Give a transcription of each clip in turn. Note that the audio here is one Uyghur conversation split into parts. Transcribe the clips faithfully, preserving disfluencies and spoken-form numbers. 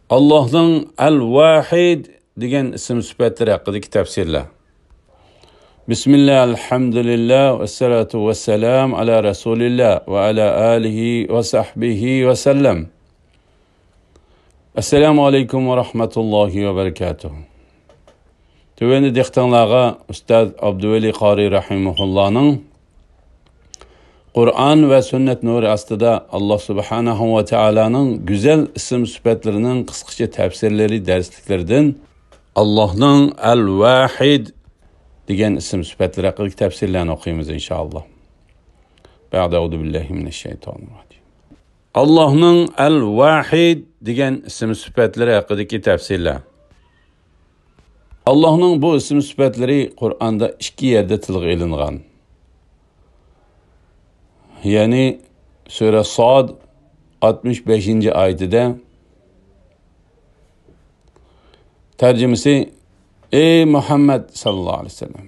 ئاللاھنىڭ ئەل-ۋاھىد دېگەن ئىسىم سۈپەتلىرى ھەققىدىكى تەپسىرلەر. بىسمىللا، ئەلھەمدۇلىللا، ۋەسسالاتۇ ۋەسسالامۇ ئالا رەسۇلىللا ۋە ئالا ئالىھى ۋە سەھبىھى ۋەسەللەم. ئەسسالامۇ ئەلەيكۇم ۋە رەھمەتۇللاھى ۋە بەرىكاتۇھ. تۆۋەندە دىققىتىڭلارغا ئۇستاز ئابدۇۋەلى قارى رەھىمەھۇللانىڭ قۇرئان ۋە سۈننەت نۇرى ئاستىدا ئاللا سۇبھانەھۇ ۋە تائالانىڭ گۈزەل ئىسىم سۈپەتلىرىنىڭ قىسقىچە تەپسىرلىرى دەرسلىكلىرىدىن ئاللاھنىڭ ئەل-ۋاھىد دېگەن ئىسىم سۈپەتلىرى ھەققىدىكى تەپسىرلەرنى ئوقۇيمىز، ئىنشائاللا. بەئدە، ئەئۇزۇ بىللاھى مىنەششەيتانىر راجىم. ئاللاھنىڭ ئەل-ۋاھىد دېگەن ئىسىم سۈپەتلىرى ھەققىدىكى تەپسىرلەر. ئاللاھنىڭ بۇ ئىسىم سۈپەتلىرى قۇرئاندا ئىككى يەردە تىلغا ئېلىنغان. يەنى سۈرە ساد ئاتمىش بەشىنچى ئايىتىدە، تەرجىمىسى: ئەي مۇھەممەد ساللاللاھۇ ئەلەيھى ۋەسەللەم،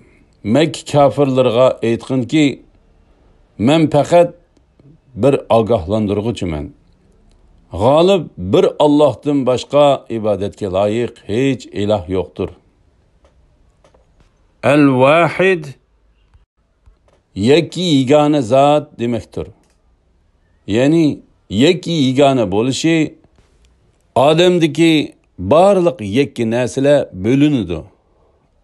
مەككە كاپىرلىرىغا ئېيتقىنكى، مەن پەقەت بىر ئاگاھلاندۇرغۇچىمەن. غالىب بىر ئاللاھتىن باشقا ئىبادەتكە لايىق ھېچ ئىلاھ يوقتۇر. ئەل-ۋاھىد، يەككە يېگانە زات دېمەكتۇر. يەنى يەككە يېگانە بولۇشى ئالەمدىكى بارلىق يەككە نەرسىلەر بۆلۈنىدۇ.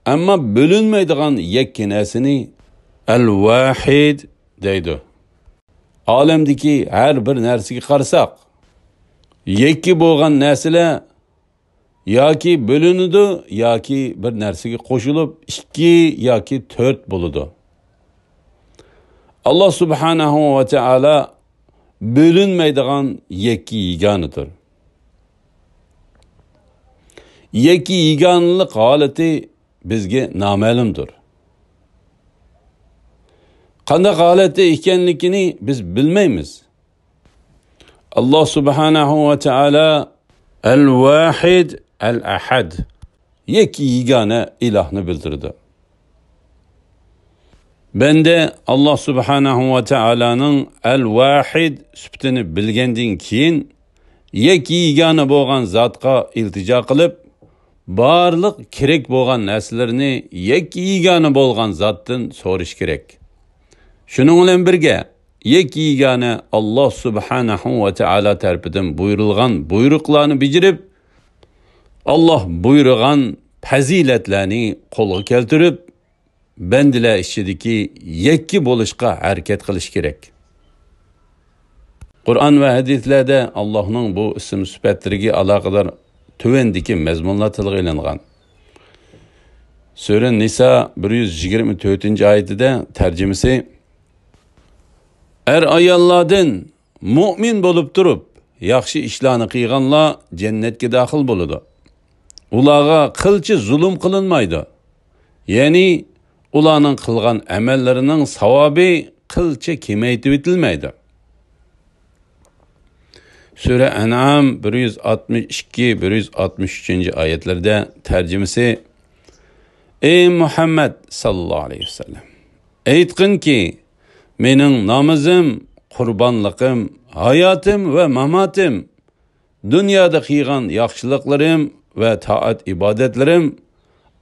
ئەمما بۆلۈنمەيدىغان يەككە نەرسىنى ئەل-ۋاھىد دەيدۇ. ئالەمدىكى ھەر بىر نەرسىگە قارىساق، يەككە بولغان نەرسىلەر ياكى بۆلۈنىدۇ، ياكى بىر نەرسىگە قوشۇلۇپ ئىككى ياكى تۆت بولىدۇ. ئاللا سۇبھانەھۇ ۋە تائالا بۆلۈنمەيدىغان يەككە يېگانىدۇر. يەككە يېگانىلىق ھالىتى بىزگە نامەلۇمدۇر. قانداق ھالەتتە ئىكەنلىكىنى بىز بىلمەيمىز. ئاللا سۇبھانەھۇ ۋە تائالا ئەل-ۋاھىد، ئەل-ئەھەد، يەككە يېگانە ئىلاھنى بىلدۈرىدۇ. بەندە ئاللا سۇبھانەھۇ ۋە تائالانىڭ ئەل-ۋاھىد سۈپىتىنى بىلگەندىن كېيىن، يەككە يېگانە بولغان زاتقا ئىلتىجا قىلىپ، بارلىق كېرەك بولغان نەرسىلىرىنى يەككە يېگانە بولغان زاتتىن سورىشى كېرەك. شۇنىڭ بىلەن بىرگە، يەككە يېگانە ئاللا سۇبھانەھۇ ۋە تائالا تەرىپىدىن بۇيرۇلغان بۇيرۇقلارنى بېجىرىپ، ئاللا بۇيرۇغان پەزىلەتلەرنى قولغا كەلتۈرۈپ، بەندىلەر ئىچىدىكى يەككە بولۇشقا ھەرىكەت قىلىش كېرەك. قۇرئان ۋە ھەدىسلەردە ئاللاھنىڭ بۇ ئىسىم سۈپەتلىرىگە ئالاقىدار تۆۋەندىكى مەزمۇنلار تىلغا ئېلىنغان. سۈرە نىسا بىر يۈز يىگىرمە تۆتىنچى ئايىتىدە، تەرجىمىسى: ئەر-ئاياللاردىن مۇئمىن بولۇپ تۇرۇپ، ياخشى ئىشلارنى قىلغانلار جەننەتكە داخىل بولىدۇ. ئۇلارغا قىلچە زۇلۇم قىلىنمايدۇ. يەنى ئۇلارنىڭ قىلغان ئەمەللىرىنىڭ ساۋابى قىلچە كېمەيتىۋېتىلمەيدۇ. سۈرە ئەنئام بىر يۈز ئاتمىش ئىككى، بىر يۈز ئاتمىش ئۈچىنچى ئايەتلەردە، تەرجىمىسى: ئەي مۇھەممەد ساللاللاھۇ ئەلەيھى ۋەسەللەم، ئېيتقىنكى، مېنىڭ نامىزىم، قۇربانلىقىم، ھاياتىم ۋە ماماتىم، دۇنيادا قىلغان ياخشىلىقلىرىم ۋە تائەت-ئىبادەتلىرىم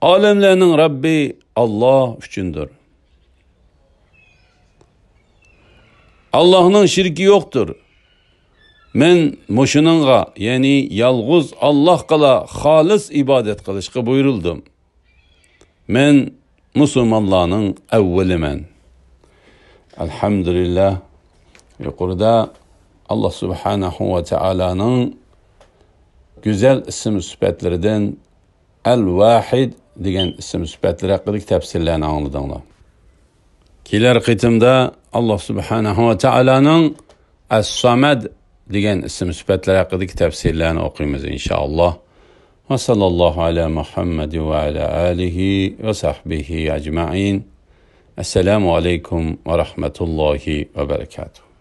ئالەملەرنىڭ رەببى ئاللا ئۈچۈندۇر. ئاللاھنىڭ شېرىكى يوقتۇر. مەن مۇشۇنىڭغا، يەنى يالغۇز ئاللاھقىلا خالىس ئىبادەت قىلىشقا بۇيرۇلدۇم. مەن مۇسۇلمانلارنىڭ ئەۋۋىلىمەن. ئەلھەمدۇلىللا، يۇقىرىدا ئاللا سۇبھانەھۇ ۋە تائالانىڭ گۈزەل ئىسىم سۈپەتلىرىدىن ئەل-ۋاھىد دېگەن ئىسىم سۈپەتلىرى ھەققىدىكى تەپسىرلەرنى ئاڭلىدىڭلار. كېلەر قېتىمدا ئاللا سۇبھانەھۇ ۋە تائالانىڭ ئەس-سامەد دېگەن ئىسىم سۈپەتلەر ھەققىدىكى تەپسىرلەرنى ئوقۇيمىز، ئىنشائاللا. ۋە ساللاللاھۇ ئەلا مۇھەممەد ۋە ئەلا ئالىھى ۋە سەھبىھى ئەجمەئىن. ئەسسالامۇ ئەلەيكۇم ۋە رەھمەتۇللاھى ۋە بەرەكاتۇھ.